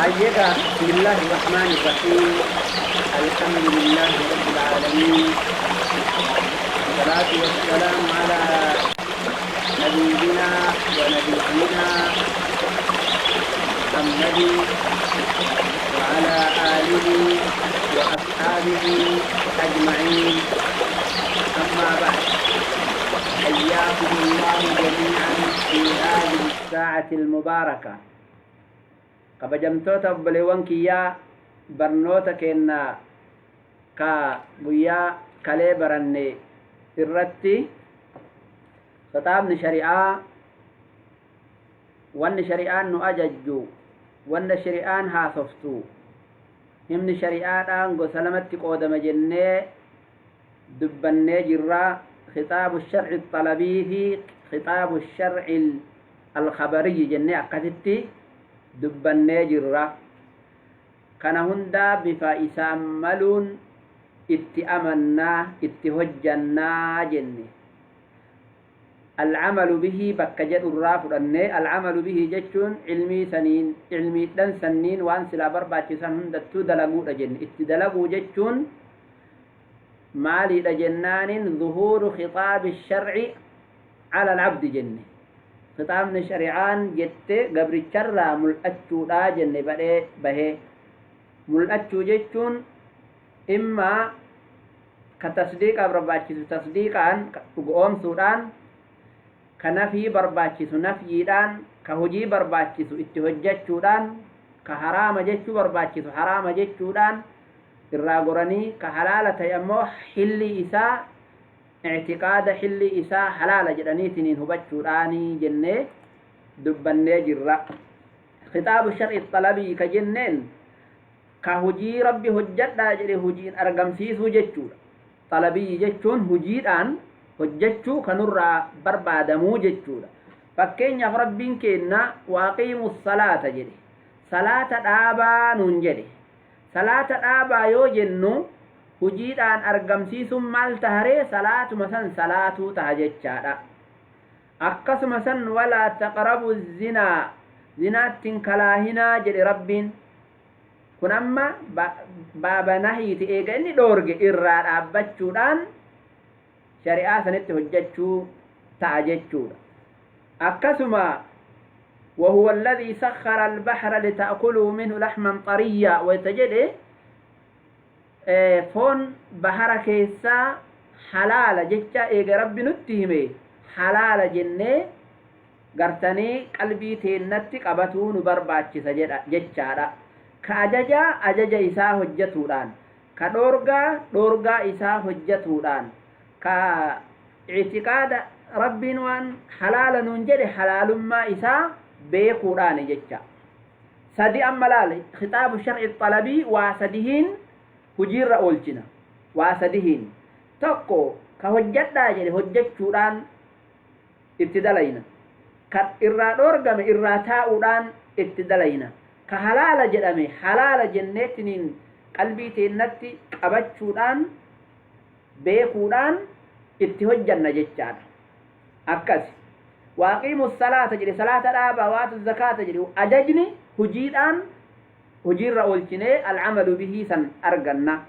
Ayyega, bismillahi rahmaani rahiim, alhamdulillahi rabbil aalamiin, salaatu wassalaamu alaa nabiyyinaa wa nabiyyinaa Muhammadin wa alaa aalihi wa ashaabihi ajma'iin. Ammaa ba'd, hayyaakum Allahu jamii'an fi haadhihi saa'ati al-mubaaraka. Kabajamtoota obboleewwan kiyyaa, barnoota keenna ka guyyaa kalee baranne irratti khixaabni shari'aa, wanni shari'aan nu ajajju, wanna shari'aan haasoftu, himni shari'aadhaan gosa lamatti qoodama jennee dubbannee jirra: khixaabu shar'i xalabii fi khixaabu shar'i alkhabariyyi jennee akkasitti dubbannee jirra. Kana hundaa bifa isaan maluun itti amannaa, itti hojjannaa jenne. Alcamalu bihi bakka jedhurraa fudhannee, alcamalu bihi jechuun ilmii saniin, ilmiidhan sanniin waan silaa barbaachisan hundattuu dalaguudha jenne. Itti dalaguu jechuun maaliidha jennaanin, zuhuuru khixaabi sharci cala alcabdi jenne. Khixaabni shari'aan jette gabricharraa mul'achuudha jenne. Badhee bahee mul'achuu jechuun immaa ka tasdiiqaaf barbaachisu tasdiiqaan dhugoomsuudhaan, ka nafii barbaachisu nafyiidhaan, ka hojii barbaachisu itti hojjachuudhaan, ka haraama jechuu barbaachisu haraama jechuudhaan irraa goranii, ka halaala ta'e ammoo hillii isaa, ictiqaada hillii isaa halaala jedhaniitiniin hubachuudhaanii jennee dubbannee jirra. Khixaabu shar'i xalabii ka jenneen ka hujii Rabbi hojjadhaa jedhe hujiin argamsiisuu jechuudha. Xalabiyyi jechuun hujiidhaan hojjechuu kanurraa barbaadamuu jechuudha. Fakkeenyaaf, Rabbiin keenna "waaqiimu salaata" jedhe, salaata dhaabaa nuun jedhe. Salaata dhaabaa yoo jennu, hujiidhaan argamsiisuun maal taharee? Salaatuma san salaatuu taha jechaadha. Akkasuma san "walaa taqrabu zinaa", zinaattiin kalaahinaa jedhe Rabbiin. Kun amma baaba nahiiti. Eega inni dhoorge irraa dhaabbachuudhaan shari'aa sanitti hojjechuu ta'a jechuudha. Akkasuma "وهو الذي سخر البحر لتأكلوا منه لحما طريا" wayta jedhe, foon bahara keessaa halaala jecha eega Rabbi nutti hime, halaala jennee gartanii qalbii teennatti qabatuu nu barbaachisa jedha jechaadha. Ka ajajaa ajaja isaa hojjatuudhaan, ka dhoorgaa dhoorgaa isaa hojjatuudhaan, ka ictiqaada Rabbiin waan halaala nuun jedhe halaalummaa isaa beekuudhaani jecha. Sadi amma laal, khixaabu shar'i xalabii waa sadihiin hujiirra oolchina. Waa sadihiin: tokko, ka hojjadhaa jedhe hojjechuudhaan itti dalayna, ka irraa dhoorgame irraa taa'uudhaan itti dalayna, ka halaala jedhame halaala jenneetiniin qalbii teennatti qabachuudhaan, beekuudhaan itti hojjanna jechaadha. Akkas "waaqiimu salaata" jedhe, salaata dhaabaa, "waatu zakaata" jedhe. Ajajni hujiidhaan hujiirra oolchinee alcamalu bihii san arganna.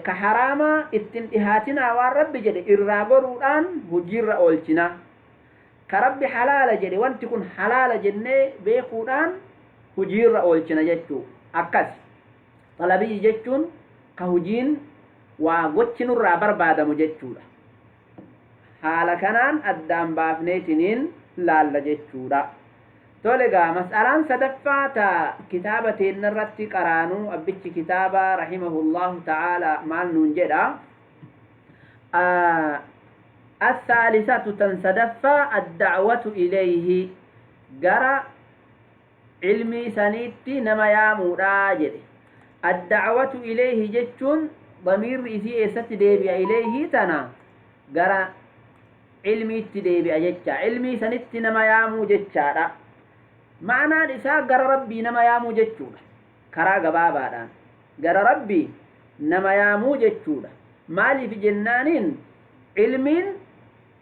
Ka haraamaa ittin dhihaatinaa waan Rabbi jedhe irraa goruudhaan hujiirra oolchina. Ka Rabbi halaala jedhe, wanti kun halaala jennee beekuudhaan hujiirra oolchina jechuu. Akkas xalabiyyi jechuun ka hujiin waa gochi nurraa barbaadamu jechuudha. Haala kanaan addaan baafneetiniin laalla jechuudha. Tole gaa, mas'alaan sadaffaa ta kitaaba teennarratti qaraanuu, abbichi kitaaba rahimahullahu ta'ala maal nuun jedha? الثالثة, tan sadaffaa, الدعوة إليه, gara ilmii saniitti nama yaamuudha jedhe. الدعوة إليه jechuun damiirri isii eessatti deebi'a? إليه tana gara ilmiitti deebi'a jecha. Ilmii sanitti nama yaamuu jechaadha. Ma'anaan isaa gara Rabbii nama yaamuu jechuudha. Karaa gabaabaadhaan gara Rabbii nama yaamuu jechuudha. Maaliif jennaaniin, ilmiin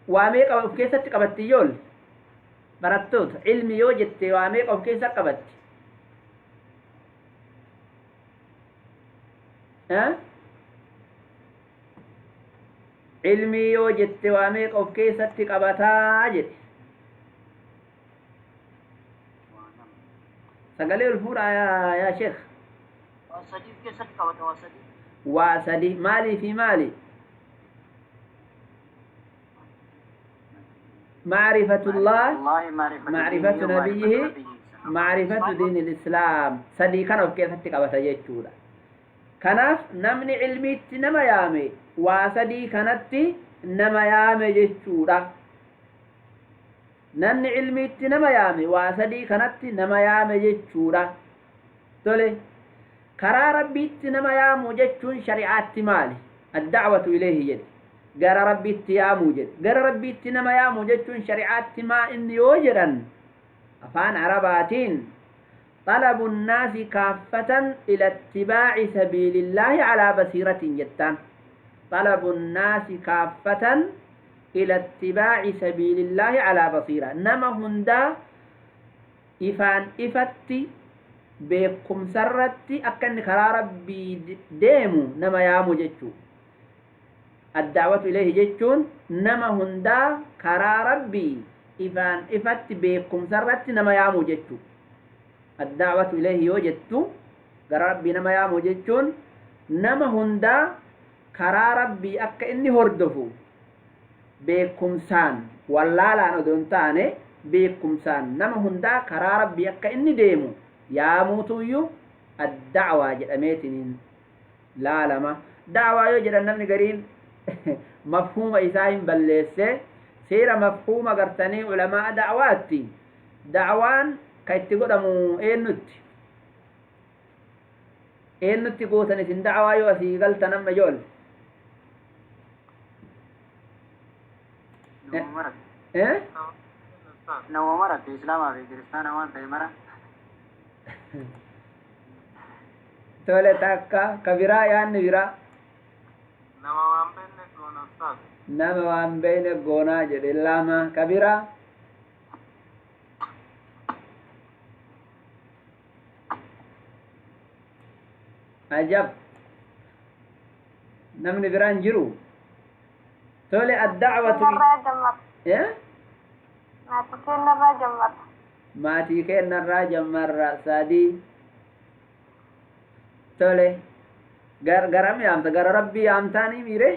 waa meeqa of keessatti qabatti? Ijoollee barattoota, ilmi yoo jette waa meeqa of keessa qabatti? Ilmii yoo jette waa meeqa of keessatti qabataa jedhe. Sagalee ol fuudhaa yaa sheekh. Waa sadii of keessatti qabata, waa sadii. Waa sadi, maalii fi maali? معرفة الله، معرفة نبيه، معرفة دين الإسلام. Sadii kana of keessatti qabata jechuudha. Kanaaf namni ilmiitti nama yaame waa sadii kanatti nama yaame jechuudha. Namni ilmiitti nama yaame waa sadii kanatti nama yaame jechuudha. Tole, karaa rabbiitti nama yaamu jechuun shari'aatti maali? Adda'watu ilayhi jedhe, gara rabbiitti yaamuu jedhe. Gara rabbiitti nama yaamu jechuun shari'aatti maa inni yoo jedhan, afaan arabaatiin طلب الناس كافة إلى اتباع سبيل الله على بصيرة جتان. طلب الناس كافة إلى اتباع سبيل الله على بصيرة. نما هندا إفان إفتي بكم سرتي أكن كرا ربي ديمو نما يامو جتشو. الدعوة إليه جتشون نما هندا كرا ربي إفان إفتي بكم سرتي نما يامو جتشو. الدعوة إليه يوجدت كرا ربي نما يامو جتشون نما هندا كرا ربي أكا إني هردفو beekumsaan, wallaalaan odoo hin taane beekumsaan nama hundaa karaa rabbii akka inni deemu yaamuutuyyuu adda'waa jedhameetiniin laalama. Da'waa yoo jedhan namni gariin mafhuuma isaa hin balleesse. Seera mafhuuma gartanii ulamaa da'waatti, da'waan ka itti godhamu eenyutti? Eenyutti gootan isin da'waa yoo asii galtan amma ijoolle? Nama marate, islaamaa fi kiristaana waan ta'e mara. Tole, takka ka biraa, yaanni biraa? Nama waan beekne goona, ustaaz. Nama waan beekne goonaa jedhe, lama. Ka biraa? Ajab, namni biraan jiru? Tole, adda'watu Kennarraa jammarra. Eh? Maatii kennarraa jammarra. Maatii kennarraa jammarra, sadii. Tole, garam yaamta? Gara rabbii yaamtaanii miire?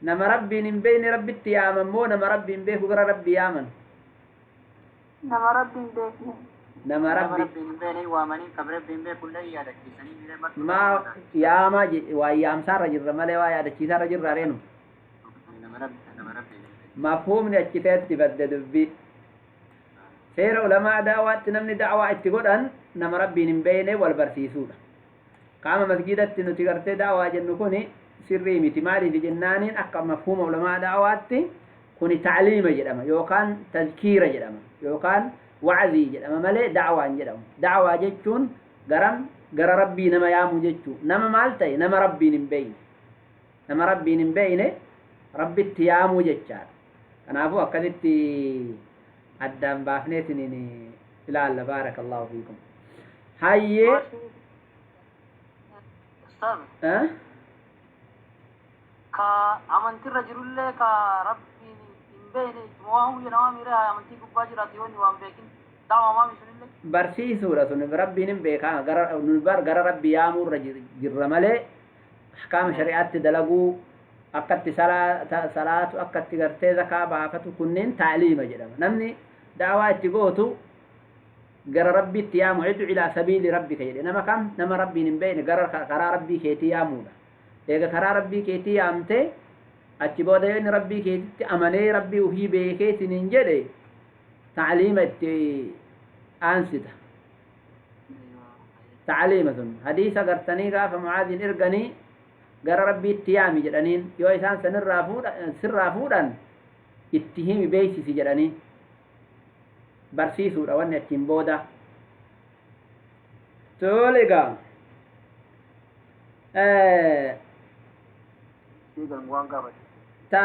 Nama rabbiin hin beekne rabbitti yaaman moo nama rabbiin beeku gara rabbii yaaman? Nama rabbiin beekne. Nama Nama rabbi rabbiin hin beekne waamanii kan rabbiin beekullee yaadachiisanii miiree martu. Maa yaamaa waa yaamsaarra jirra malee waa yaadachiisaarra jirra reenu. Nama rabbiin hin beekne. Mafhuumni achi ta'etti badde dubbii. Seera ulamaa da'waatti namni da'waa itti godhan nama rabbiin hin beekne wal barsiisuudha. Qaama masgidatti nuti gartee da'waa jennu kuni sirrii miti. Maaliif jennaaniin, akka mafhuuma ulamaa da'waatti kuni ta'liima jedhama yookaan tazkiira jedhama yookaan wa'azii jedhama malee da'waa hin jedhamu. Da'waa jechuun garam? Gara rabbii nama yaamu jechuu. Nama maal ta'e? Nama rabbiin hin beekne. Nama rabbiin hin beekne rabbitti yaamuu jechaadha. Kanaafuu akkasitti addaan baafneetiniin ilaalla. Baarakallahu fiikum. Hayyee. Ustaaz, eh? ka amantirra jirullee ka rabbiin hin beekne ittuma waamuu namaa miiree amantii gubbaa jiraatu yoo inni waan beekin da'waa maami sunillee? Barsiisuudha sun. Rabbiin hin beekaa, gara nu bar gara rabbi yaamuurra jirra malee ahkaama shari'aatti dalaguu, akkatti salaatu, akkatti gartee zakaa baafatu, kunneen taaliima jedhama. Namni da'waa itti gootu gara rabbiitti yaamu, id'u ilaa sabiili rabbika jedhe. Nama kam? Nama rabbiin hin beekne gara karaa rabbii keetii yaamuudha. Eega karaa rabbii keetii yaamte, achi booda yoo inni rabbii keetitti amanee rabbii ufii beekeetiin hin jedhe, tacliima itti aansita. Tacliima sun hadiisa gartanii gaafa Mucaadin erganii gara rabbiitti yaami jedhaniin, yoo isaan sanirraa fuudha sirraa fuudhan itti himi, beeksisi jedhaniin. Barsiisuudha wanni achiin booda. Tole egaa. Waan gaafate. Ta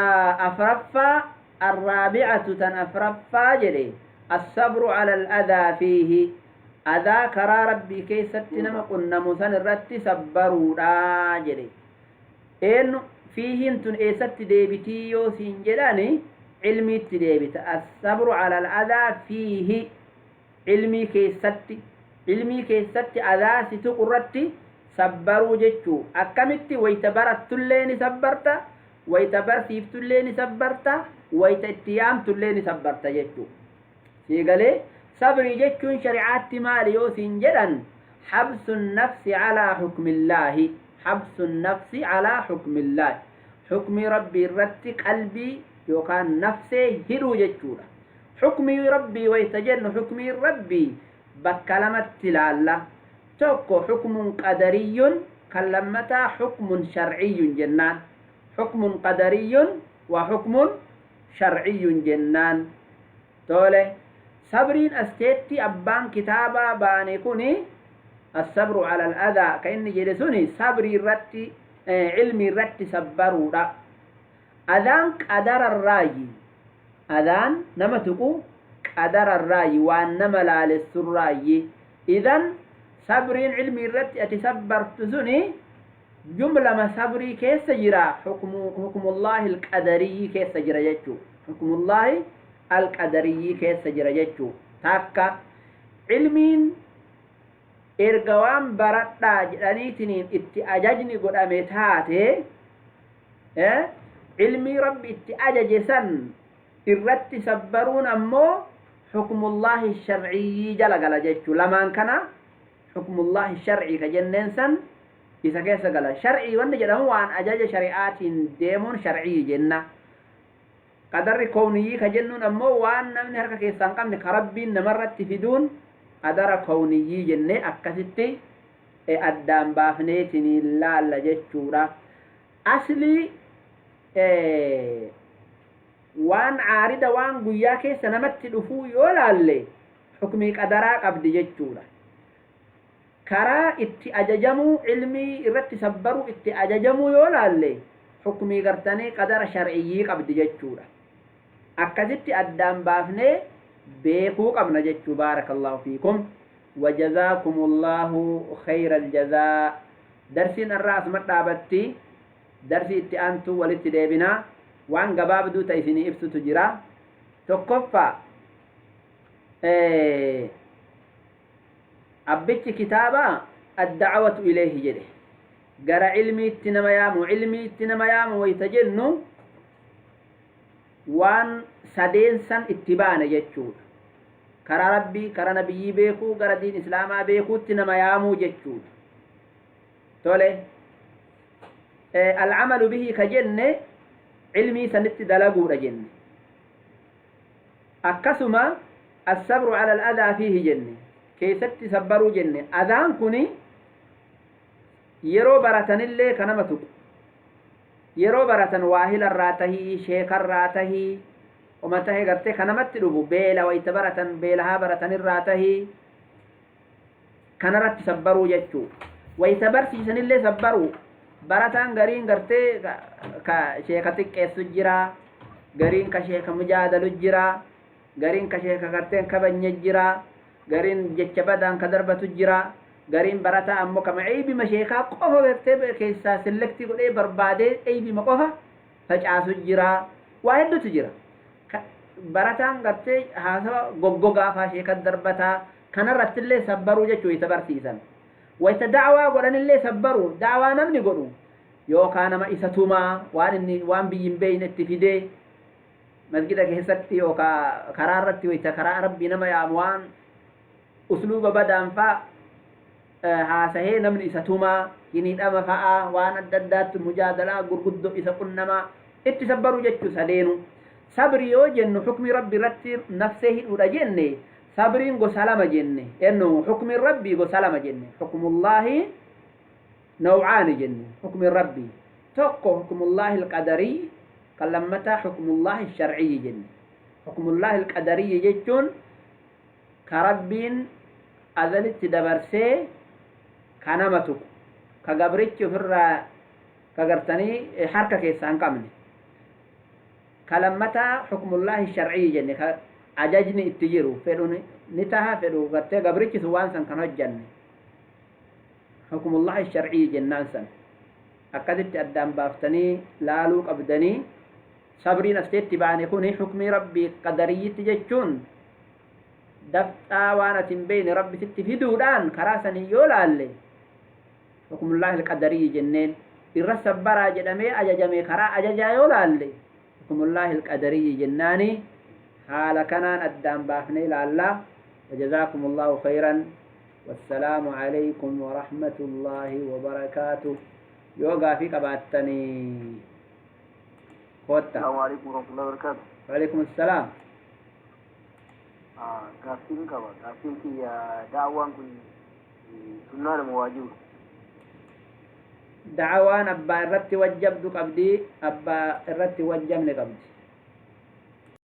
afraffaa, الرابعة, تن أفرفا جري، الصبر على الأذى فيه. Adaa karaa rabbii keessatti nama qunnamu san irratti sabbaruudha jedhe. Eenyu fiihiin tun eessatti deebitii yoo siin jedhani cilmiitti deebita. Assabru cala aladaa fiihi, cilmii keessatti, cilmii keessatti adaa si tuqu irratti sabbaruu jechuu. Akkamitti? Wayta barattullee ni sabbarta, wayta barsiiftullee ni sabbarta, wayta itti yaamtullee ni sabbarta jechuu. Sii galee? Sabrii jechuun shari'aatti maali yoo siin jedhan, xabsu nafsi calaa xukmillaahi, xabsu nafsi calaa xukmillaahi, xukmii rabbii irratti qalbii yookaan nafsee hidhuu jechuudha. Xukmii rabbii wayta jennu, xukmii rabbii bakka lamatti ilaalla. Tokko xukmun qadariyyun, kan lammataa xukmun sharciyyun jennaan. Xukmun qadariyyun wa xukmun sharciyyun jennaan. Tole, sabriin asteetti abbaan kitaabaa baane kuni assabru cala aladaa ka inni jedhe suni sabrii irratti, cilmii irratti sabbaruudha. Adaan qadararraayi, adaan nama tuqu qadararraayi, waan nama laalessurraayi. Idan sabriin cilmii irratti ati sabbartu suni jumlama sabrii keessa jira, xukmullaahi alqadariyyi keessa jira jechuu, xukmullaahi alqadariyyi keessa jira jechuu. Takka cilmiin erga waan baradhaa jedhaniitiniin itti ajajni godhame taate, cilmii rabbi itti ajaje san irratti sabbaruun ammoo xukmullaahi sharciyyii jala gala jechuu. Lamaan kana xukmullaahi sharcii ka jenneen san isa keessa gala. Sharcii wanni jedhamu waan ajaja shari'aatiin deemuun sharcii jenna. Qadarri kowniyyi ka jennuun ammoo waan namni harka keessaa hin qabne ka rabbiin namarratti fiduun qadara kowniyyii jennee akkasitti addaan baafneetiniin laalla jechuudha. Aslii waan caarida, waan guyyaa keessa namatti dhufuu yoo laalle, xukmii qadaraa qabdi jechuudha. Karaa itti ajajamuu, cilmii irratti sabbaruu itti ajajamuu yoo laalle, xukmii gartanii qadara sharciyyii qabdi jechuudha. Akkasitti addaan baafnee beekuu qabna jechuu. Baarakallahu fiikum وجزاكم الله خير الجزاء. Darsiin irraa asuma dhaabatti. Darsii itti aantu walitti deebinaa. Waan gabaabduu ta isinii ibsutu jira. Tokkoffaa, abbichi kitaaba addacwatu ilayhi jedhe, gara cilmiitti nama yaamu. Cilmiitti nama yaamu wayta jennu waan sadeen san itti baane jechuudha. Karaa rabbii, karaa nabiyyii beekuu, gara diin islaamaa beekuutti nama yaamuu jechuudha. Tole, alcamalu bihi ka jenne cilmii sanitti dalaguudha jenne. Akkasuma assabru cala aladaa fiihi jenne, keessatti sabbaruu jenne. Adaan kuni yeroo baratanillee ka nama tuqu, yeroo baratan waahilarraa tahii, sheekarraa tahii, oma tahee gartee ka namatti dhufu, beela wayta baratan, beelahaa baratanirraa tahii, kanarratti sabbaruu jechuu. Wayta barsiisanillee sabbaruu. Barataan gariin gartee ka sheeka xiqqeessu jira, gariin ka sheeka mujaadalu jira, gariin ka sheeka garteen kabanye jira, gariin jecha badaan ka darbatu jira, gariin barataa ammoo kama eeybima sheekaa qofa gartee keessaa select godhee barbaadee eeybima qofa facaasu jira. Waa hedduutu jira. Barataan gartee haasawa goggogaa faa sheeka darbataa, kanarrattillee sabbaruu jechuu isa barsiisan. Wayta da'waa godhanillee sabbaruu. Da'waa namni godhu yookaan nama isa tumaa, waan inni waan biyyi hin beeyne itti fidee masgida keessatti yookaan karaa irratti wayta karaa rabbii nama yaamu waan usluuba badaan faa haasahee namni isa tumaa, hiniidhama fa'aa, waan adda addaatti mujaadalaa gurguddoo isa qunnamaa, itti sabbaruu jechuu sadeenu. Sabri yoo jennu xukmii rabbi irratti nafsee hidhuudha jenne. Sabriin gosa lama jenne. Ennu xukmiin rabbii gosa lama jenne, xukmullaahi nawcaani jenne. Xukmiin rabbii tokko xukmullaahi alqadarii, kan lammataa xukmullaahi sharciyyi jenne. Xukmullaahi alqadariyyi jechuun ka rabbiin azalitti dabarsee ka nama tuqu, ka gabrichi ofirraa ka gartanii harka keessaa hin qabne. Ka lammataa xukmullaahi sharciyyi jenne, ka Ajajni itti jiru fedhu ni taha, fedhu gartee gabrichi sun waan san kan hojjanne hukmullahi sharcii jennaan. San akkasitti addaan baaftanii laaluu qabdanii. Sabriin asteetti baane kuni hukmii Rabbii qadariyyitti jechuun dafxaa waan ati hin beeyne Rabbi sitti fiduudhaan karaa sanii yoo laalle hukmullahi alqadariyyi jenneen. Irra sabbaraa jedhamee ajajame karaa ajajaa yoo laalle hukmullahi alqadariyyi jennaani. Haala kanaan addaan baafnee ilaallaa. وجزاكم الله خيرا، والسلام عليكم ورحمة الله وبركاته. يوغا في قباتني كوتا. السلام عليكم ورحمة الله وبركاته. وعليكم السلام. Gaaffiin qaba. Gaaffiin kiyya daawwaan kun sunnaa nama waajibu? Da'awaan abbaa irratti wajjabdu qabdi, abbaa irratti wajjabne qabdi.